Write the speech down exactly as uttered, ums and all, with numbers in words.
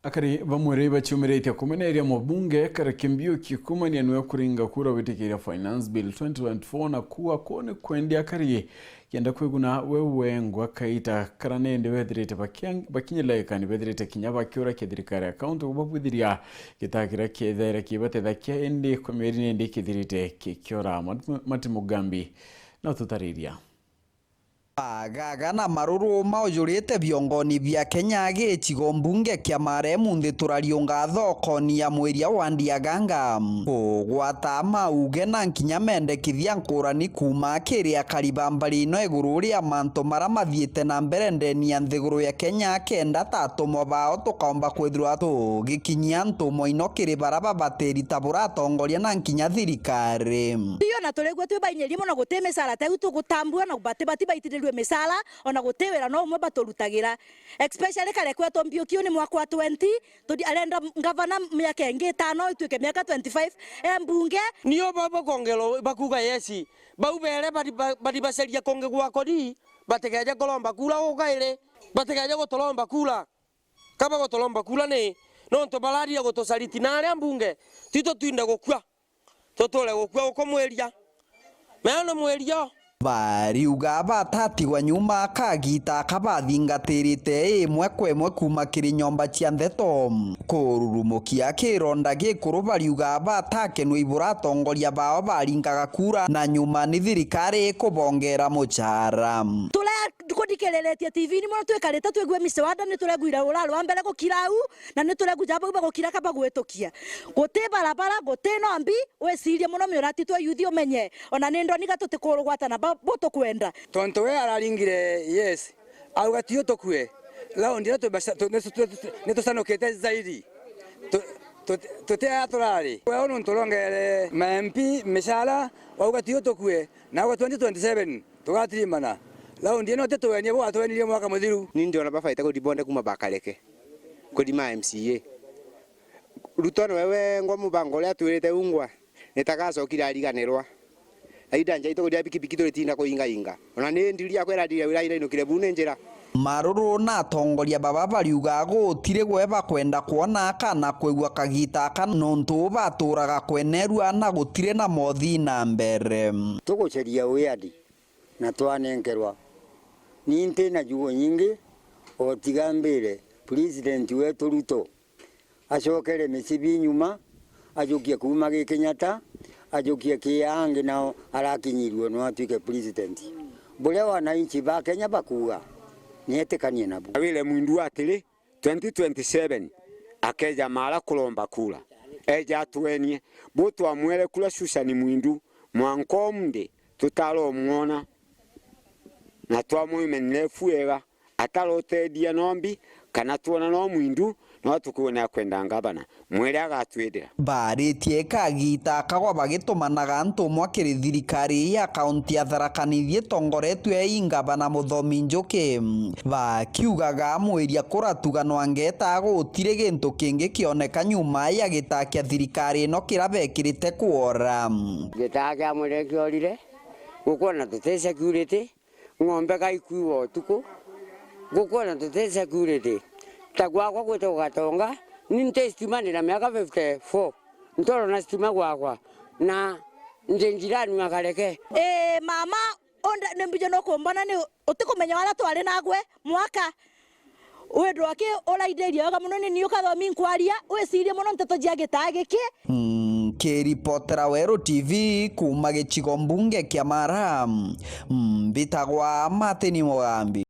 Akari bamwe ri baciumiritie kumeneria mubunge Kareke Mbiuki kumania niwe kuringa kura gwitikiria Finance Bill twenty twenty-four, na kuuga kuu ni kwendia akari kenda kwiguna we wengwa kaita kara nindi bethirite bakiang-, bakinyira ikani bethirite kinya bakiura kithirikari account kubabwithiria gitaa kiria kiethaira kibatethakia indi kwa mieri nindi kithirite kikiora. Mat-, Mati Mugambi na tutariria. Agaga na maruru maujurite biongoni bia Kenya gicigo mbunge kia Mara munthi turariunga thokoni ya mwiria wa Ndiaganga. Kugwata mauge na nkinya mendekithia nkurani kuuma kiri akari ba mbari ino iguru ria mantu mara mathiite na mbere ndeni ya nthiguru ya Kenya kenda ta atumwa bao tukaomba kwithirwa tugikinyia ntumo ino kiri bara babatiri ta buratongoria na nkinya thirikari. Iyo na turegua twi bainyiri mono guti misara teu tugutambua na bati bati baitirirue misara. Ona guti wira no umwe baturutagira. Especially kare kwetu Mbiuki ni mwaka wa twenty, tudi arenda ngavana miaka ingi itano ituike miaka twenty-five, e mbunge. Nio bo bakongelo bakuga yes, bau bere bari ba-, bari bacaria kungi gwa kori, batikeje kuromba kura gukairi, batikeje guturomba kura. Kaba guturomba kura ni nontu bararire gutucariti na aria mbunge, tito twinde gukua. Tuture gukua ukumwiria. Mea ni mwirio. Bariuga batatigwa nyuma kagita kabathingatirite imwe kwa imwe kuuma kiri nyomba cia ndeto. Kururumukia kironda gikuru bariuga batakenua ibura atongoria bao baringaga kura na nyuma ni thirikari ikubongera mucara. Turia kuthikiriritie T V ni mono twikarite twigue miswada ni turegwire urari wa mbere gukira au na ni tureguja bau bagukira kaba gwitukia. Guti barabara, guti nombi, wicirie mono miurati twa yuthi umenye, ona ni ndoniga tutikurugwatana ba-, bu tukwenda. Tontu we araringire, yes, auga, "Tiyo tukue." Laundi ino tubasa-, tu-, nitu-, tu-, tu-, nitucanukite zaidi. Tu-, tu-, tuti aa turari. We unu nturongere ma M P micara, wauga, "Tiyo tukue." Na auga, "Twenty twenty-seven tugatirimana." Laundi ino tituenie bu watwenirie mwaka muthiru. Ni ndiona babaite kuribonde kuma bakareke. Kurima M C A. Ruto niwe wengwa mubango uria atwirite ungwa, nitagacokire ariganirwa. Aida njaito kuria pikipiki turitinda kuingainga. Ona ni ndiri yakwa irandire wira ira inukire bu ni njira. Maruru na atongoria baba bariuga gutiri gwe bakwenda kwona kana kwigua kagita aka nontu baturaga kwenerua na gutiri na mothi na mbere. Tuguceria wiandi na twanenkerwa. Ni nti na jugo nyingi, o tiga mbire President wetu Ruto acokere micibi nyuma, ajukie kuuma gi Kenyatta, ajukie ki angi nao arakinyirue no atuike President. Buria wananchi ba Kenya bakuuga, nietikanie nabu. Awire Mwindu atiri, twenty twenty-seven akeja Mara kuromba kura. Eja atwenie. Bu twamwere kura Susan Mwindu, mwanka umunthi tutaromwona na twamwimenire fuega, atarotedia nombi kana twona no Mwindu, no tukwona akwenda ngavana. Mwere agatwithira. Baritie kagita kagwa bagitumanaga ntumwa kiri thirikari ya kaunti ya Tharaka Nithi itongoretue i ngavana Muthomi Njuki. Bakiugaga mwiria kuratuganwa ngeta gutiri gintu kingi kioneka nyuma ya gita kia thirikari ino kira bekirite kuora. Gitaa kia mwere kiorire, gukwona tuti security, ng'ombe gaikuiwa utuku, gukwona tuti security. Ta gwakwa gwite gugatonga, ni nti stima ndina miaka fifty-four, ntorona stima gwakwa, na ndi njirani wa Kareke. Ii, mama, Onda ni mbija no kumbona ni utikumenya wala twari nagwe mwaka. Wendo wake uraithiria wega muno, ni ni ukathomi nkwaria, wicirie muno nteto cia gitaa giki. Nkiripotera Weru T V kuuma gicigo mbunge kia Mara, mbitagwa Martin Mugambi.